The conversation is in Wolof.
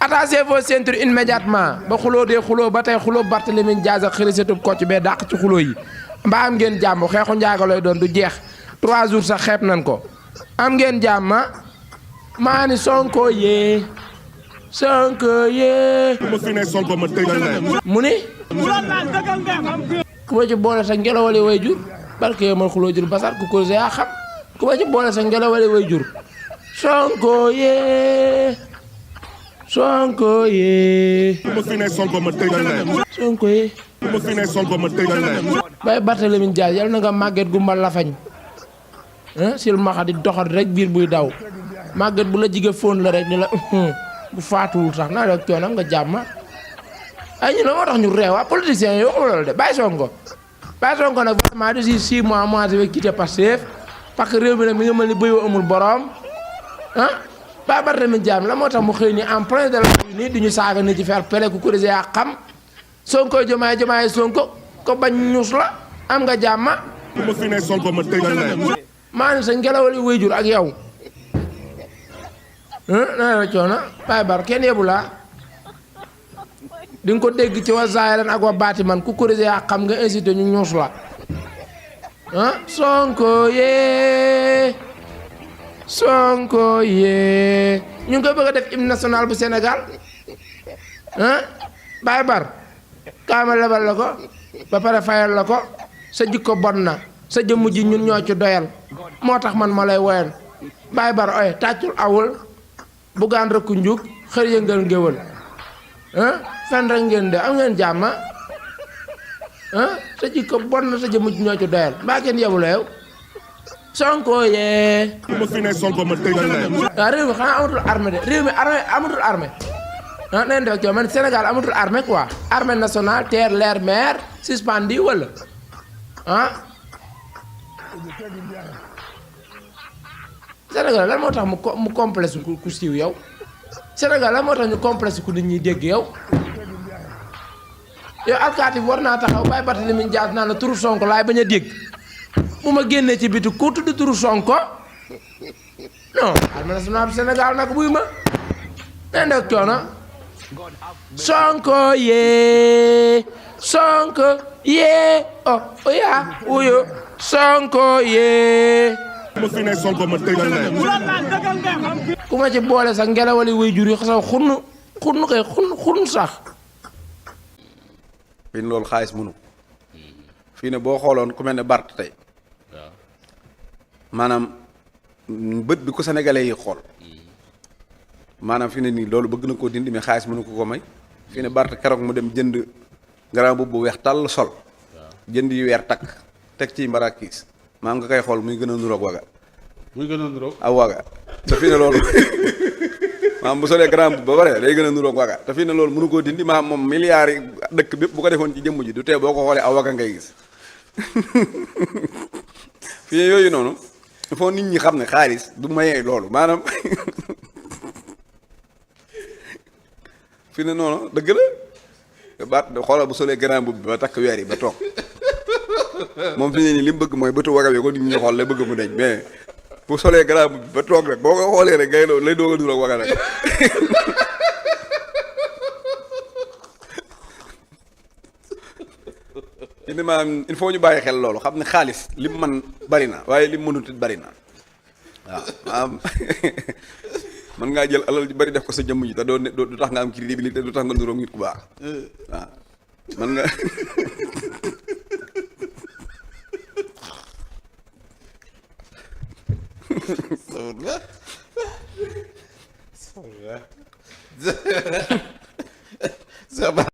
attachez vos ceintures immédiatement ba xuloo dee xuloo ba tey xuloo Barthélémy Dias ak xërisatub Kocc bee dàq ci xuloo yi mbaa am ngeen jàmm xeexu njaaga lay doon du jeex 3 jours sax xeeb nañ ko am ngeen jàmm maa ni Sonko yee Sonko yee mu ni ku ma ci boole sa ngelawale way jur barke yow man xuloo jur basar ku ko yaa xam ku ma ci boole sa ngelawale way jur Sonko yee Sonko yee Sonko yee bay Barthélémy Dias yal na nga màgget gu mbal lafañ sil maxa di doxat rek biir buy daw màgget bu la jige fóon la rek ni la bu faatuwul sax naa rek coonam nga jàmma ay ñu ne moo tax ñu réew waa politiciens yi waxuma loolu de bàyyi Sonko nag vraiment d'ici 6 mois je vais quitter Pastef parce que réew mi nag mi nga mel ni bëyoo amul borom ba Barthélémy Dias la moo tax mu xëy ni en plein de la nii du ñu saaga ni ci faire pele ku corrigé yaa xam Sonko jomaay Sonko ko bañ ñuus la am nga jàmma maa ni sa ngelawali wayjur ak yow naa la coono Baye Bar kenn yebu laa di nga ko dégg ci wa zaahiran ak wa baati man ku corrigé yaa xam nga incité ñu ñuus la Sonko yee Sonko yee ñu ngi koy bëgg a def hymne national bu Sénégal Baye Bar kaama lebal la ko ba pare fayal la ko sa jikko bon na sa jëmm ji ñun ñoo ci doyal moo tax man ma lay woyal Baye Bar oye tàccul awul buggaan rëkku njug xër yëngal ngéwël fen rek ngeen de am ngeen jàmm sa jikko bon na sa jëmm ji ñoo ci doyal mbaa kenn yebu la yow Sonko yee waaw réew mi xanaa amatul armée de réew mi amatul armée neen def co man Sénégal amatul armée quoi armée nationale terre l'air mer suspendu wala Sénégal lan moo tax mu complexe ku siiw yow Sénégal lan moo tax ñu complexe ku nit ñi dégg yow alkaati bi war naa taxaw Baye Barthélémy Dias naa la turu Sonko laay bañ a dégg bu ma génnee ci biti ku tudd turu Sonko non armée nationale bu Sénégal nag buy ma neen def coono Sonko yee Sonko yee oh oya uyo Sonko yee ku ma ci boole sax ngelawali way jur yi xasaw xunn sax fii loolu xaalis mënu fii ne boo xooloon ku mel ne Bart tey maanaam bët bi ko sénégalais yi xool maanaam fi ne nii loolu bëgg na koo dindi mais xaalis mënu ko may fii ne Bart keroog mu dem jënd grand boobu bu weex tàll sol jënd yu weer takk teg ci mbarakiis maam nga koy xool muy gën a nuroog waga aw waga te fii ne loolu maam bu solee grand boobu ba pare day gën a nuroog waga te fii ne loolu mënu koo dindi maam moom milliards yi dëkk bépp bu ko defoon ci jëmm ji du tee boo ko xoolee aw waga ngay gis fii ne yooyu noonu il faut nit ñi xam ne xaalis du mayee loolu maanaam fi ne noonu dëgg la baat xoolal bu solee grand boobu bi ba takk weer yi ba toog moom fi ne nii li mu bëgg mooy bëtu waga bi ko nit ñi xool lay bëgg mu deñ mais bu solee grand boobu bi ba toog rek boo ko xoolee rek ngay lay doog a dur ak waga rek fi ne maanaam il faut ñu bàyyi xel loolu xam ne xaalis lim man bari na waaye lim mënut it bari na waaw maanaam mën ngaa jël alal ji bari def ko sa jëmm ji te du tax nga am crédibilité du tax nga nuróog nit ku baax waaw mën nga